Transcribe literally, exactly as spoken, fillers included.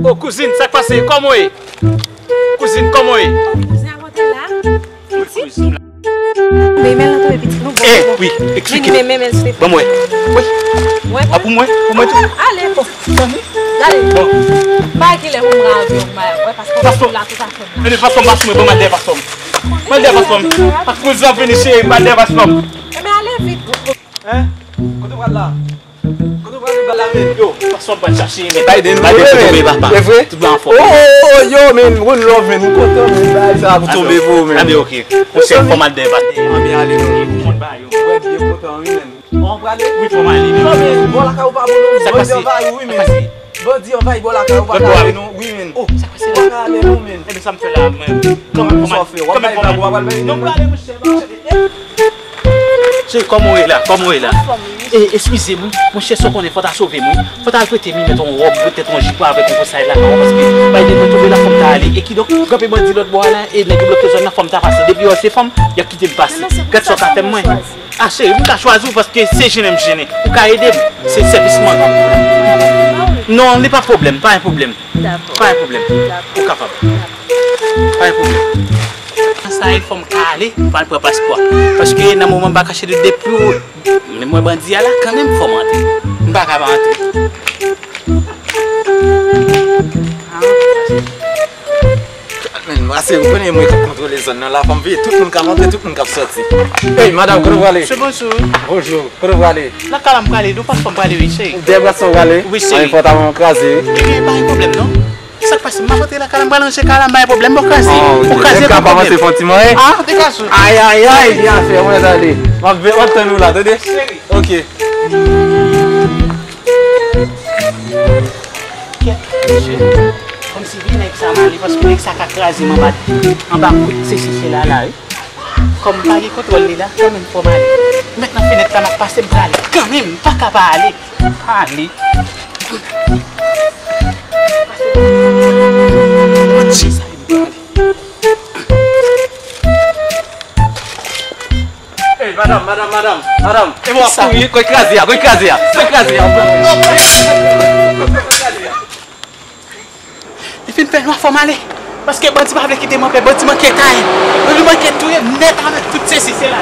O kouzin, sa k pase? Kòman w ye? Kouzin, kòman w ye? Kouzen, avan te la. Pitit. Men men l tonbe pitit nou. Bon, eh, bon. Wi, eksplike. Men men men men sou. Ban mwen. Wi. Mwen a pou mwen, pou mwen tou. Ale. Gade. Bon. Bay kilè pou m rantre yon bay. Wè paspò la tout afè. Men paspò m pa sou mwen, ban m al dèyè paspò m. Ban m al dèyè paspò m. Paspò m vini cheri, ban m al dèyè paspò m. Ebyen ale vit. Hein? Kote w pral la? Kote w pral la men? Yo, paspò m pral chache men. Biden, monchè, tonbe papa. E vre? Tout bon anfòm. Oh, oh, oh, yo men, one love men, m kontan men, bagay sa pou tonbe pou ou men. Anben, ok. Monchè, fò m al dèyè paspò m. Anben ale non. Tout moun ba yo. Mwen byen kontan wi men. Bon, w prale? Wi, fò m ale men. Non men, bò lakay ou pa bon non. Sa k pase? Bandi anvayi ou wi men. Sa k pase? Bandi anvayi bò lakay ou pa ka ale non, wi men. Oh, sa k pase la? Ou pa ka ale non men. Ebyen sa m fè la men. Kòman, kòman, kòman, kòman, kòman, non, m prale monchè. Cheri, kòman w ye la? Kòman w ye la? Anfòm wi. E, eskize m wi, monchè, sa w konnen, fò w ta sove m wi. Fò w ta al prete m wi, mete yon wòb, petèt yon jip avèk yon konsay la, non, paske bay de mwen tonbe la, fò m ta ale. E kidonk, gen anpil bandi lòt bò a la, e nèg yo bloke zòn nan, fò m ta pase. Depi yo wè se fanm, y ap kite m pase. Gad sa w ka fè m mwen. A cheri, m ka chwazi w paske se jennen m jennen. Ou ka ede m, se sèvis mwen. Non, li pa pwoblèm, pa gen pwoblèm. Dakò. Pa gen pwoblèm. Dakò. Ou kapab. Pa gen pwoblèm. Sa e fò m ka ale, m pral pran paspò. Paske nan moman m pa kache dout depi w men mwen bandi a la, kanmenm fò m antre. M pa ka pa antre. Men, pase, ou konnen mwen k ap kontwole zòn nan la, fò m veye tout moun k ap antre, tout moun k ap sòti. Ey, madanm, kote w prale? Mesye, bonjou. Bonjou, kote w prale? Lakay la m prale, nou pa fò m prale, wi, cheri. Dèyè bras ou prale? Wi, cheri. Anyen fò ta ban m kraze, wi. Ebyen, pa gen pwoblèm, non. Sa k pase? M ap antre lakay la, m pral ranje kay la, m pa gen pwoblèm, bon, kraze. Oh, ok. Ou kraze, pa gen pwoblèm. Fè yon ti manyen. Ah, degaje w. Ay, ay, ay, byen fè, mwen ale. M ap, m ap tann ou la, tande? Cheri. Ok. Kèt, mesye. Kòmsi vye nèg sa m ale, paske nèg sa ka kraze m anba, anba kout sesi sela la, wi. Kòm m pa gen kontwòl li la, kanmenm fò m ale. M met nan fenèt la, m ap pase, m prale. Kanmenm, m pa ka pa ale. Ale. Pase. Manje sa, m prale. Ey, madanm, madanm, madanm, madanm. E mwen ap kouri, kòy kraze a, kòy kraze a, kòy kraze a. Li fin fè nwa, fò m ale. Paske bandi pa vle kite m anpè, bandi manke taye m. Bandi manke touye m nèt avèk tout sesi sela.